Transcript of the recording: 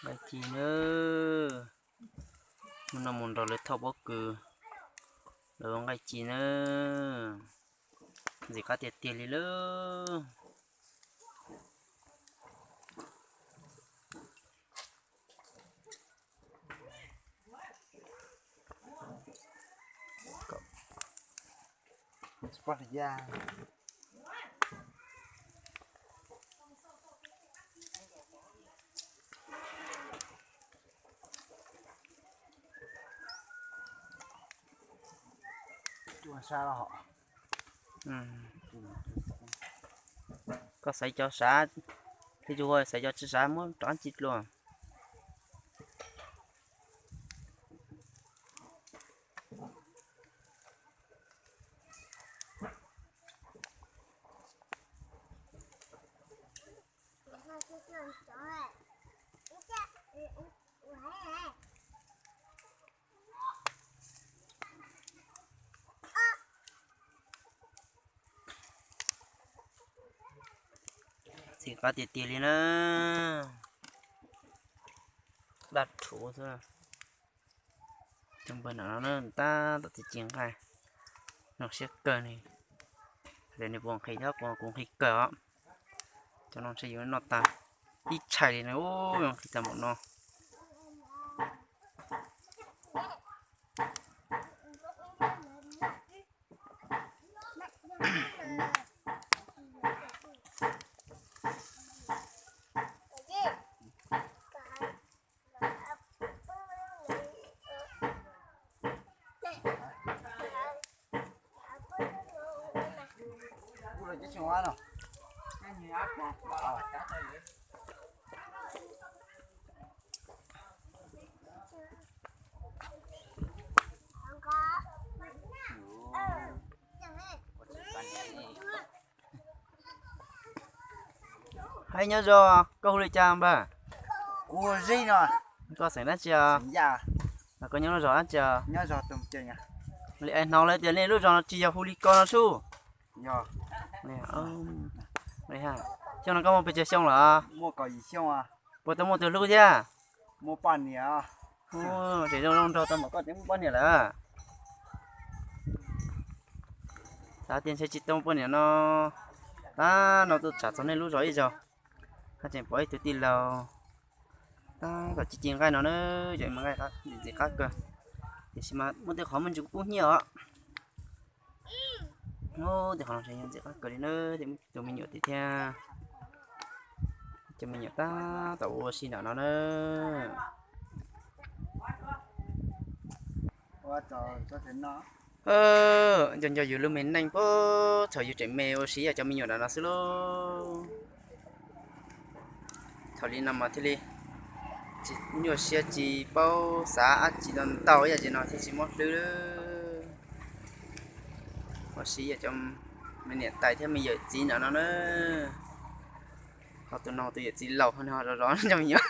Nqaij ci na, hnub no mus nrog lawv thauj pob kws, lawv ua nqaij ci na, ntxim qab tiag tiag li lawm. Koj xaiv cov sav, thiab tsis ua xaiv cov tsis sav muab rov tsis dua. Ntxim qab tiag tiag li na. Daj rhuv xwb. Cov npawg no na tab tom txiav ci nqaij, zoo siab kawg li. Hais tias nws puas nqhis thiab kuv nqhis kawg os. Cov no ntshe yuav noj tag ib tshais li na, yuav nqhis tag npaum no. Hais nyob zoo, koj hu li cas npawg? Kuv hu Zeb no. Koj xeem dab tsi os? Koj nyob lub zos dab tsi os? Li es hnov lawv tias nej lub zos no tsis yog hu li ko no sub. Xyoo no koj muaj pes tsawg xyoo lawm? Puas tau muaj tus hlub thiab? Tseem zoo zoo nraug tau npaum koj tseem muaj poj niam lawm. Xav tias ntshe tsis tau poj niam no, tab no tuaj tsham txog nej lub zos ib zaug, haj tseem pom ib tug tij laug tab tom ci ci nqaij no na, yog nqaij ntxim qab kawg, tiam sis mas muaj tej qhov muaj ntsis kub hnyiab os. Tej qhov no ntshe yog ntxim qab kawg li na, tus me nyuam tiag thiab. Cov me nyuam tab tom ua si nram no na. Nco nco yus lub me neej puag thaum yus tseem me ua si yam cov me nyuam nram no xwb lauj. Thaum li no mas thiaj li tsis nyuaj siab tsis paub xav dab tsi ntau ntau ib yam ces no thiaj tsis muab hlwb. Ua si yam cov me niam tais thiab me yawm txiv nram no na. Ho tus no tus yawm txiv laus ho zov zov cov me nyuam.